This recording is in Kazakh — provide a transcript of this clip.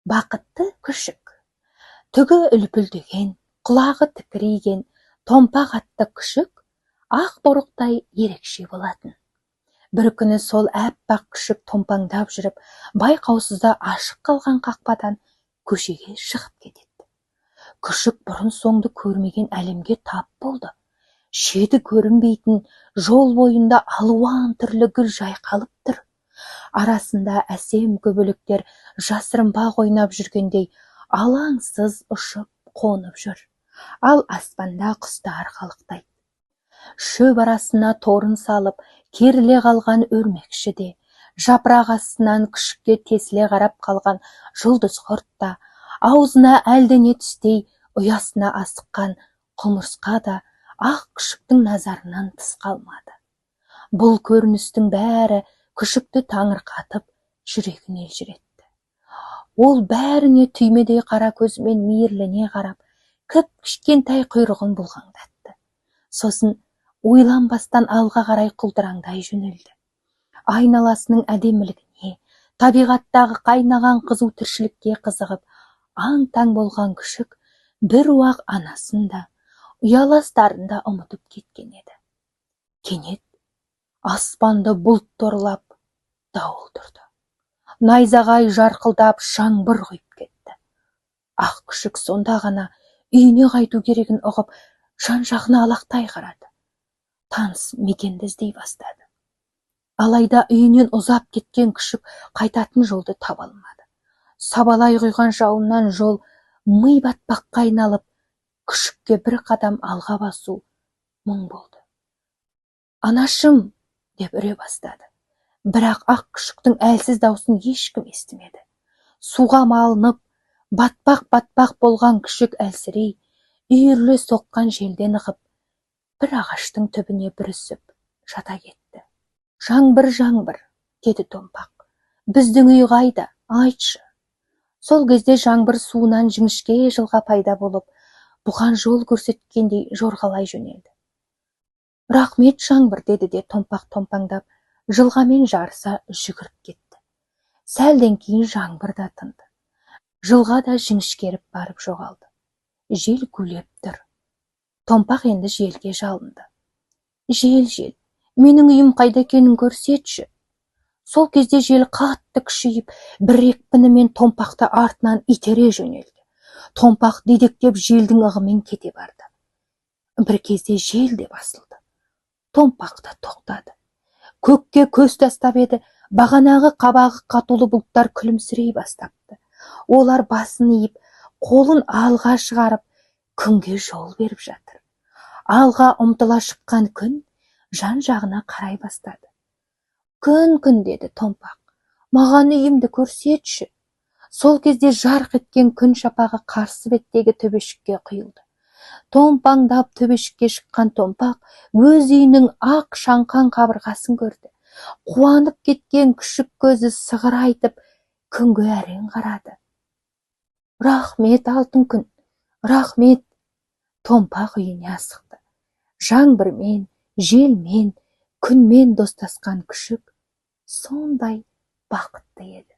Бақытты күшік. Түгі үлпілдеген, құлағы тікірейген Томпақ атты күшік ақ борықтай ерекше болатын. Бір күні сол әппақ күшік томпаңдап жүріп, байқаусызда ашық қалған қақпадан көшеге шығып кетеді. Күшік бұрын-соңды көрмеген әлемге тап болды. Шеті көрінбейтін жол бойында алуан түрлі гүл жайқалып тұр. Арасында әсем көбелектер жасырынбақ ойнап жүргендей алаңсыз ұшып қонып жүр. Ал аспанда құстар қалықтайды. Шөп арасына торын салып, керіле қалған өрмекші де, жапырақ астынан күшікке тесіле қарап қалған жұлдыз құрт та, аузына әлдене түстей ұясына асыққан құмырсқа да ақ күшіктің назарынан тыс қалмады. Бұл көріністің бәрі күшікті таңырқатып, жүрегін елжіретті. Ол бәріне түймедей қара көзімен мейірлене қарап, кіп-кішкентай құйрығын бұлғаңдатты. Сосын ойланбастан алға қарай құлдыраңдай жөнелді. Айналасының әдемілігіне, табиғаттағы қайнаған қызу тіршілікке қызығып, аң-таң болған күшік бір уақ анасын да, ұяластарын да ұмытып кеткен еді. Кенет аспанды бұлт торлап, дауыл тұрды. Найзағай жарқылдап, жаңбыр құйып кетті. Ақ күшік сонда ғана үйіне қайту керегін ұғып, жан-жағына алақтай қарады. Таныс мекенді іздей бастады. Алайда үйінен ұзап кеткен күшік қайтатын жолды таба алмады. Сабалай құйған жауыннан жол ми батпаққа айналып, күшікке бір қадам алға басу мұң болды. «Анашым!» деп үре бастады. Бірақ ақ күшіктің әлсіз даусын ешкім естімеді. Суға малынып, батпақ-батпақ болған күшік әлсірей, үйіріле соққан желден ығып, бір ағаштың түбіне бүрісіп жата кетті. «Жаңбыр, жаңбыр, – деді Томпақ. – Біздің үй қайда, айтшы?» Сол кезде жаңбыр суынан жіңішке жылға пайда болып, бұған жол көрсеткендей жорғалай жөнелді. «Рақмет, жаңбыр», – деді де Томпақ томпаңдап, жылғамен жарыса жүгіріп кетті. Сәлден кейін жаңбыр да тынды. Жылға да жіңішкеріп барып жоғалды. Жел гулеп тұр. Томпақ енді желге жалынды. «Жел, жел, менің үйім қайда екенін көрсетші!» Сол кезде жел қатты күшейіп, бір екпінімен Томпақты артынан итере жөнелді. Томпақ дедектеп желдің ығымен кете барды. Бір кезде жел де басылды. Томпақ та тоқтады. Көкке көз тастап еді, бағанағы қабағы қатулы бұлттар күлімсірей бастапты. Олар басын иіп, қолын алға шығарып, күнге жол беріп жатыр. Алға ұмтыла шыққан күн жан-жағына қарай бастады. «Күн, күн, – деді Томпақ. – Маған үйімді көрсетші!» Сол кезде жарқ еткен күн шапағы қарсы беттегі төбешікке құйылды. Томпаңдап төбешікке шыққан Томпақ өз үйінің ақ шаңқан қабырғасын көрді. Қуанып кеткен күшік көзі сығырайтып күнге әрең қарады. «Рахмет, алтын күн, рахмет!» Томпақ үйіне асықты. Жаңбырмен, желмен, күнмен достасқан күшік сондай бақытты еді.